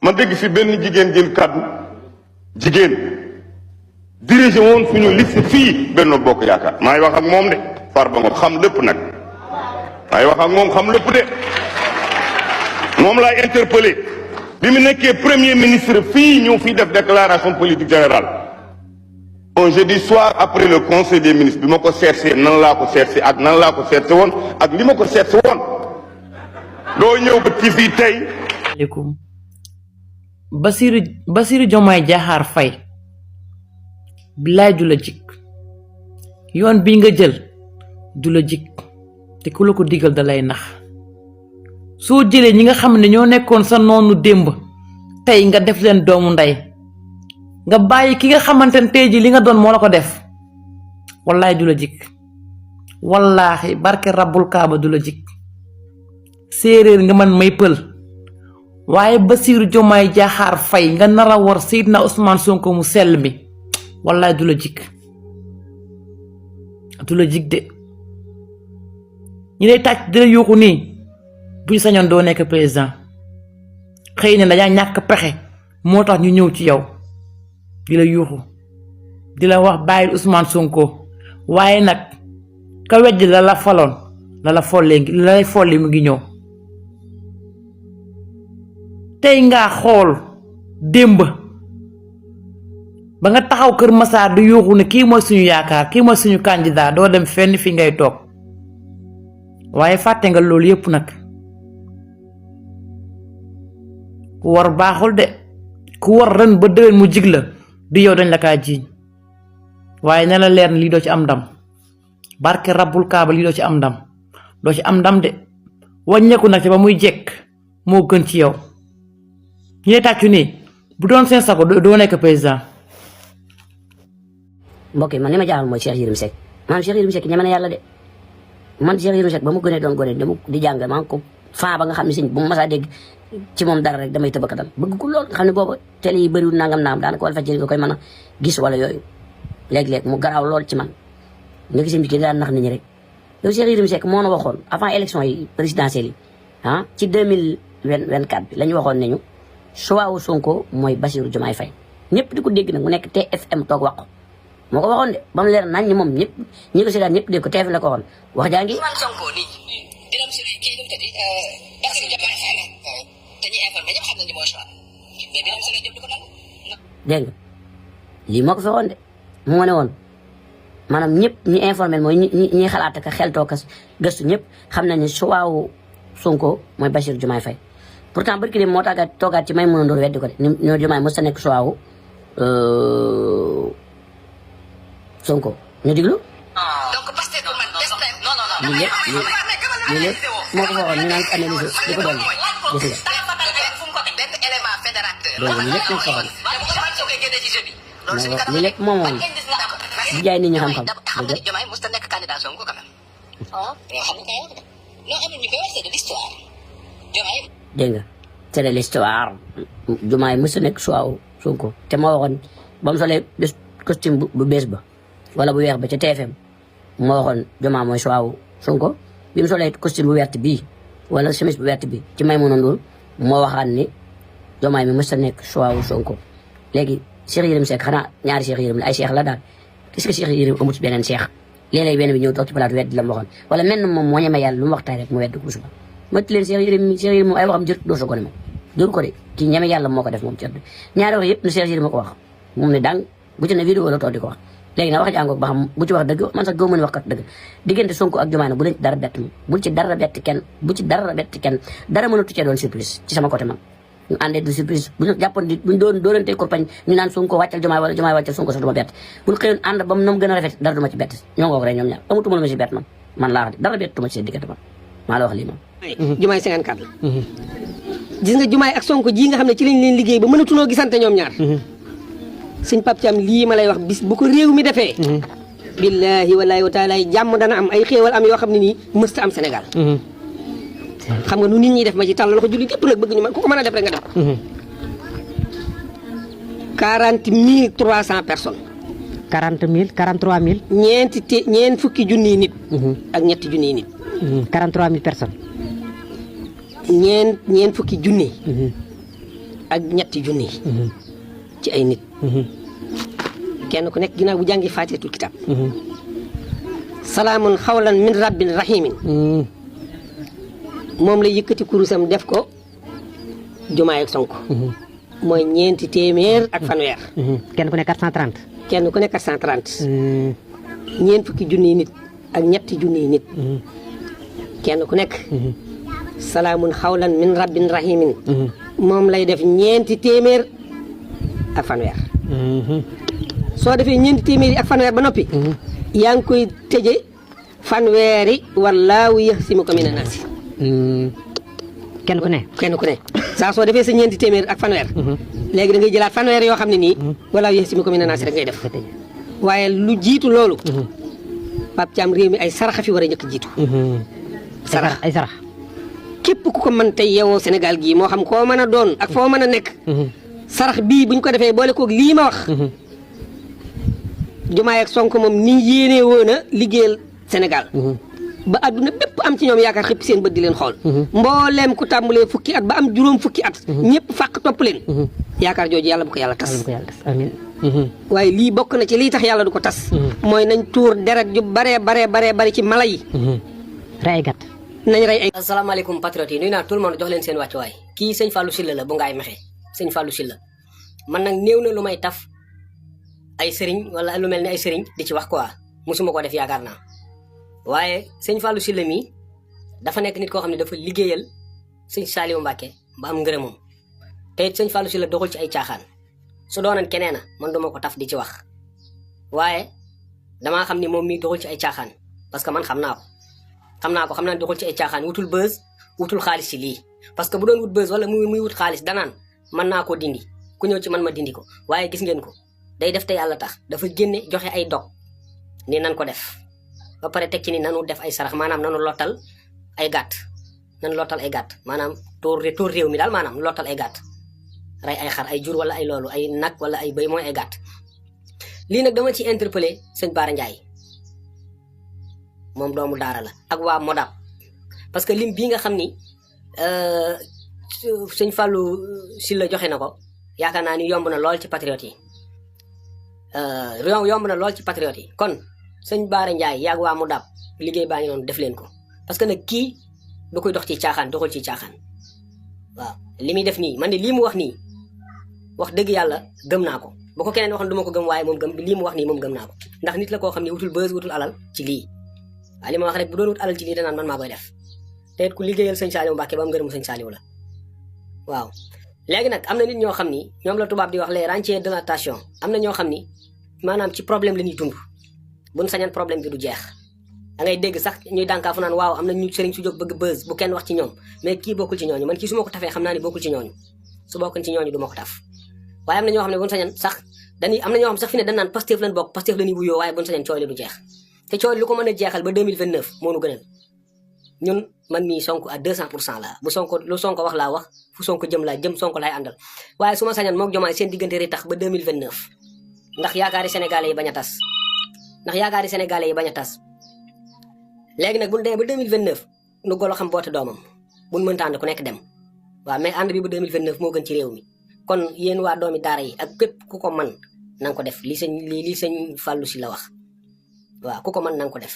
ma dégg fi benn jigéen jël kàddu jigéen dirigé woon suñu liste fii Benno Bokk Yaakaar maa ngi wax ak moom de Farba Ngom xam lépp nag maa ngi wax ak moom xam lépp de moom laay interpellé bi mu nekkee premier ministre fii ñëw fii def déclaration politique générale un jeudi soir après le conseil des ministres bi ma ko seetsee nan laa ko seetsee ak nan laa ko seetsee woon ak li ma ko seetsee woon doo ñëw ba ci fii tey. Aleykum Bassirou Diomaye Diakhar Faye bilaay du la jik yoon bii nga jël du la jik te ku la ko digal da lay nax soo jëlee ñi nga xam ne ñoo nekkoon sa noonu démb tey nga def leen doomu ndey nga bàyyi ki nga xamante ne tey ji li nga doon moo la ko def wallaay du la jik wallaahi barke rabbul kaaba du la jik séeréer nga man may pël waaye Bassirou Diomaye Diakhar Faye nga nar a war Seydina Ousmane Sonko mu sell mi wallaay du la jik de ñi lay tàcc di la yuuxu nii buñ sañoon doo nekk président xëy na dañaa ñàkk pexe moo tax ñu ñëw ci yow di la yuuxu di la wax bàyyil Ousmane Sonko waaye nag ka wejj la la faloon la la lay folli mu ngi ñëw tey ngaa xool démb ba nga taxaw Kër Massar di yuuxu ne kii mooy suñu yaakaar kii mooy suñu candidat doo dem fenn fi ngay toog waaye fàtte nga loolu yépp nag ku war baaxul de ku war ren ba déwén mu jig la du yow dañ la kaa jiiñ waaye ne la leer na lii doo ci am ndam barke rabbul kaaba lii doo ci am ndam de wàññeeku nag ci ba muy jekk moo gën ci yow ñu ne tàccu nii bu doon seen sago doo nekk président. mbokk yi man li ma jaaxal mooy Cheikh Yérim Seck man Cheikh Yérim Seck ñeme na yàlla de man Cheikh Yérim Seck ba mu gënee doon gone di jàng maa ngi ko faa ba nga xam ne si bu ma masaa dégg ci moom dara rek damay tëbakatal bëgg ko lool nga xam ne boobu télé yi bëriwul nangam naam daanaka wala fa jëri nga koy mën a gis wala yooyu léeg-léeg mu garaaw lool ci man nga gis ki daan nax nit ñi rek yow Cheikh Yérim Seck moo na waxoon avant élection yi présidentielle yi ci 2024 bi la ñu waxoon ne ñu choix wu Sonko mooy Bassirou Diomaye Faye ñëpp di ko dégg nag mu nekk TFM toog wax ko moo ko waxoon de ba mu leer nañ ñi moom ñëpp ñi ko seetaan ñëpp dégg ko TFM la ko waxoon wax jaa ngi Sonko nii dina am suri kii tadi Bassirou Diomaye Faye te ñi informé ñëpp xam nañ ni mooy choix mais dina am suri jëm di ko dal dégg nga lii moo ko fi waxoon de moo ne woon maanaam ñëpp ñi informé mooy ñi xalaat ak xeltoo ka gëstu ñëpp xam nañ ne choix wu Sonko mooy Bassirou Diomaye Faye pourtant barki dem moo toogaat ci may mën a ndoor weddi ko de ñoo Diomaye mos a nekk choix wu Sonko ñu diglu donc parce que man lii lépp moo ko waxoon ñu naan analyse di ko dolli gis nga donc lii lépp moo ko waxoon lii lépp moom woon di jaay nit ñi xam-xam dégg nga c'est de l'histoire Diomaye mos a nekk choix wu Sonko te moo waxoon ba mu solee bés costume bu bees ba wala bu weex ba ca TFM moo waxoon Diomaye mooy choix wu Sonko bi mu solee costume bu wert bii wala chemise bu wert bi ci may mën a ndool moo waxaat ni Diomaye mi mos a nekk choix wu Sonko léegi Cheikh Yérim Seck xanaa ñaari Cheikh Yérim la ay Cheikh la daal est-ce que Cheikh Yérim amut ci beneen Cheikh léeg-léeg benn bi ñëw toog ci plateau wedd la mu waxoon wala mel na moom moo ñeme yàlla lu mu waxtaay rek mu wedd ko suba mati leen Cheikh Yérim moom ay waxam jër doo sa ko ne moom jëru ko de kii ñeme yàlla moo ko def moom ci ñaari wax yëpp ne Cheikh Yérim moo ko wax moom ne dang bu ci ne vidéo la toog di ko wax léegi nag wax jàngoog ba xam bu ci wax dëgg man sax gëw mën wax kat dëgg diggante Sonko ak Diomaye bu leen ci dara bett moom bu ci dara bett kenn dara mënatu cee doon surprise ci sama côté man ñu àndee du surprise bu ñu jàppoon di buñ doon doorante campagne ñu naan Sonko wàccal Diomaye wala Diomaye wàccal Sonko sax du ma bett buñ xëyoon ànd ba mu nam gën a rafet dara du ma ci bett ñoo ngoog rek ñoom ñaar amatuma lu ma ci bett man laa wax dara bettuma ci seen diggante man maa la wax lii moom Diomaye 54 la gis nga Diomaye ak Sonko ji nga xam ne ci lañ leen liggéey ba mënatunoo gisante ñoom ñaar sëñ Pape Thiam lii ma lay wax bis bu ko réew mi defee billaahi wallaahi wa taala jàmm dana am ay xéewal am yoo xam ne nii mësta am Sénégal xam nga nu nit ñi def ma ci tàll loxo julli képp nag bëgg ñu man ku ko mën a def rek nga def 40 300 personnes 40 000 43 000 ñeent fukki junniy nit ak ñetti junniy nit 43 000 personnes ñeent fukki junni ak ñetti junni ci ay nit kenn ku nekk ginnaaw bu jàngi faatihatul kitab salaamun xawlan min rabbin rahimin moom la yëkkati kurusam def ko Diomaye ak Sonko mooy 4 téeméer ak fanweer kenn ku ne 430 kenn ku ne 430 ñeent fukki junniy nit ak ñetti junniy nit kenn ku nekk salaamun xawlan min rabbin rahimin moom lay def 4 téeméer ak fanweer soo defee 4 téeméer yi ak fanweer ba noppi yaa ngi koy tëje fanweeri wallaahu yahsimuka mina naasi kenn ku ne saa soo defee sa 4 téeméer ak fanweer léegi da ngay jëlaat fanweer yoo xam ne nii wallaahu yahsimuka mina naasi rek ngay def waaye lu jiitu loolu Pape Thiam réew mi ay saraxa fi war a njëkk jiitu sarax ay sarax képp ku ko mën tey yeewoo Sénégal gii moo xam koo mën a doon ak foo mën a nekk sarax bii buñ ko defee boole koog lii ma wax Diomaye ak Sonko moom ni yéenee woon a liggéeyal Sénégal ba àdduna bépp am ci ñoom yaakaar xëpp seen bët di leen xool mbooleem ku tàmbalee fukki at ba am juróom fukki at ñëpp fàq topp leen yaakaar jooju yàlla bu ko yàlla tas amiin waaye lii bokk na ci lii tax yàlla du ko tas mooy nañ tuur deret ju bare ci mala yi rey ay gàtt nañ rey ay asalaamaaleykum patriotes yi nuyu naa tout le monde jox leen seen wàccuwaay kii sëñ Fallou Sylla la bu ngaay mexe sëñ Fallou Sylla man nag néew na lu may taf ay sëriñ wala lu mel ni ay sëriñ di ci wax quoi musuma ko def yaakaar naa waaye sëñ Fallou Sylla mii dafa nekk nit koo xam ne dafa liggéeyal sëñ Saliou Mbacké ba am ngërëmam te it sëñ Fallou Sylla doxul ci ay caaxaan su doonan keneen a man duma ko taf di ci wax waaye damaa xam ni moom mii doxul ci ay caaxaan parce que man xam naa ne doxul ci ay caaxaan wutul buzz wutul xaalis ci lii parce que bu doon wut buzz wala muy wut xaalis danaan mën naa koo dindi ku ñëw ci man ma dindi ko waaye gis ngeen ko day def te yàlla tax dafa génne joxe ay dog ni nan ko def ba pare teg ci ni nanu def ay sarax maanaam nanu lottal ay gàtt maanaam tóor réew mi daal maanaam lottal ay gàtt rey ay xar ay jur wala ay loolu ay nag wala ay bëy mooy ay gàtt lii nag dama ci interpellé sëñ Bara Ndiaye moom doomu daara la ak waa Modap parce que lim bii nga xam ni sëñ Fallou Sylla joxe na ko yaakaar naa ni yomb na lool ci patriotes yi yomb na lool ci patriotes yi kon sëñ Bara Ndiaye yaag waa Modap liggéey baa ngi noonu def leen ko parce que nag kii du koy dox ci caaxaan doxul ci caaxaan waaw li muy def nii man ne lii mu wax nii wax dëgg yàlla gëm naa ko bu ko keneen waxoon du ma ko gëm waaye moom lii mu wax nii moom gëm naa ko ndax nit la koo xam ne wutul buzz wutul alal ci lii waaye li ma wax rek bu doon wut alal ci lii danaan man maa koy def te it ku liggéeyal sëñ Saliou Mbacké ba am ngërëmu sëñ Saliou la waaw léegi nag am na nit ñoo xam ni ñoom la tubaab di wax les rentiers de la nation am na ñoo xam ni maanaam ci problème la ñuy dund buñ sañan problème bi du jeex da ngay dégg sax ñuy dànkaafu naan waaw am na ñu sëriñ su jóg bëgg buzz bu kenn wax ci ñoom mais kii bokkul ci ñooñu man kii su ma ko tafee xam naa ni bokkul ci ñooñu su bokkoon ci ñooñu du ma ko taf waaye am na ñoo xam ne buñ sañan sax am na ñoo xam sax fi ne dañ naan Pastef lañ bokk Pastef la ñuy wuyoo waaye buñ sañan cooy li du jeex te cooy lu ko mën a jeexal ba 2029 moo nu gënal ñun man mii Sonko à 200% la bu Sonko lu Sonko wax laa wax fu Sonko jëm laa jëm Sonko laay àndal waaye su ma sañan mook Diomaye seen diggante ri tax ba 2029 ndax yaakaari sénégalais yi bañ a tas léegi nag bu ñu demee ba 2029 nu golo xam boote doomam buñ mënta ànd ku nekk dem waaw mais ànd bi ba 2029 moo gën ci réew mi kon yéen waa doomi daara yi ak képp ku ko man na nga ko def lii sëñ Fallou Sylla wax waaw ku ko man na nga ko def